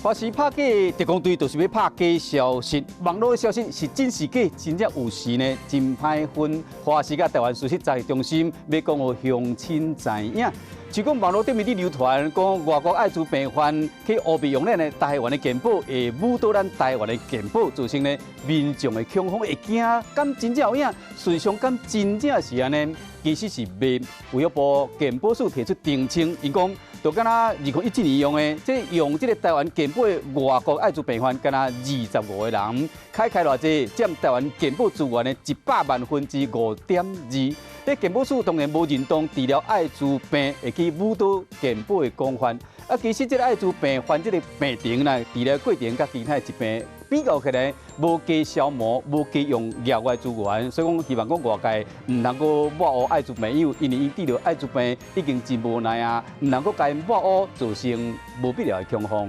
華視拍假特工隊就是欲拍假消息，網路的消息是真是假，真正有時呢真歹分。華視佮台灣事實查核中心欲講予鄉親知影，就講網路頂面佇流傳講外國愛滋病患去烏白用咱的台灣的健保，會誤導咱台灣的健保，造成呢民眾的恐慌，會驚，敢真正有影？事實上敢真正是按呢？其實是袂。衛福部健保署提出澄清，𪜶講就敢若2017年用的，這用這个台灣健保的外國愛滋病患，敢若25個人，開開偌濟，佔台灣健保資源的5%.2%。這健保署當然無認同治療愛滋病會去誤導健保的廣泛。啊，其實這个愛滋病患這个病程啦，治療過程佮其他的疾病比較起來，無加消磨，無加用額外資源，所以講希望講外界毋通閣抹烏愛滋病友，因為𪜶治療愛滋病已經真無奈啊，毋通閣共𪜶抹烏，造成無必要的恐慌。